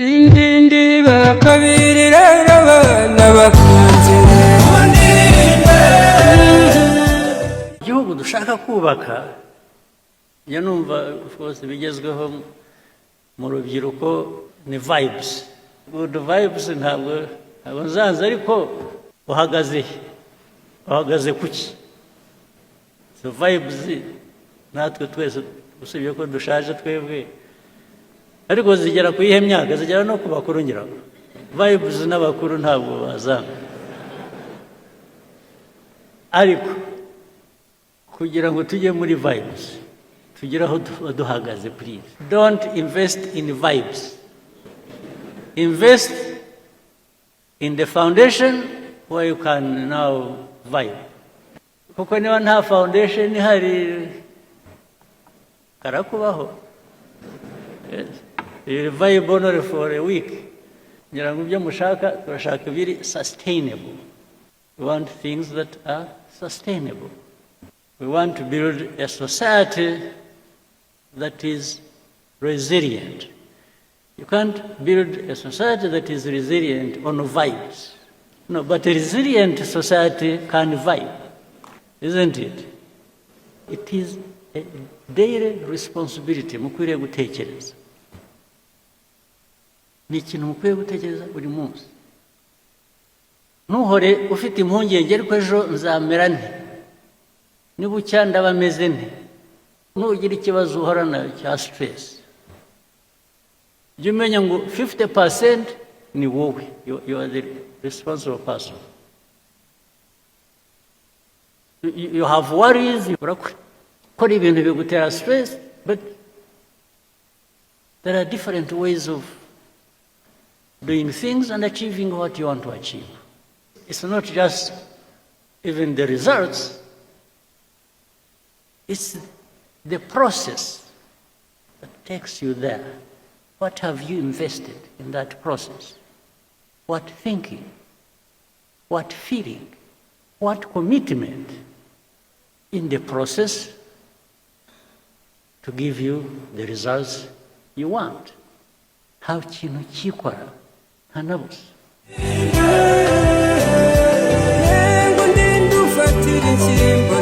Ndindi bakabiri rero abana bakunze. Igihugu dushaka kubaka, njya numva rwose bigezweho mu rubyiruko ni vibes, good vibes. Ntabwo nzanze, ariko uhagaze he? Uhagaze kuki? Izo vibes natwe twese, usibye ko dushaje twebwe, ariko zigera ku yihe myaka? Zigera no ku bakuru. Ngira ngo vibes n'abakuru ntabwo bazanga, ariko kugira ngo tujye muri vibes, tugere aho tuba duhagaze. Please don't invest in vibes, invest in the foundation where you can now vibe, kuko niba nta foundation ihari, karakubaho. Yes. You vibe only for a week. Ngira ngo ibyo mushaka, turashaka ibiri sustainable. We want things that are sustainable. We want to build a society that is resilient. You can't build a society that is resilient on vibes. No, but a resilient society can vibe, isn't it? It is a daily responsibility mukwiriye gutekereza. Ni ikintu mukwiye gutekereza buri munsi. Ntuhore ufite impungenge: ariko ejo nzamera nte? Nibucya ndaba meze nte? Nugira ikibazo uhorana cya stress, jya umenya ngo 50% ni wowe. You are the responsible person. You have worries, urakora ibintu bigutera stress, but there are different ways of doing things and achieving what you want to achieve. It's not just even the results, it's the process that takes you there. What have you invested in that process? What thinking? What feeling? What commitment in the process to give you the results you want? Nta kintu cyikora, nta na busa. Ngo ndinde ufatira inshyimbo.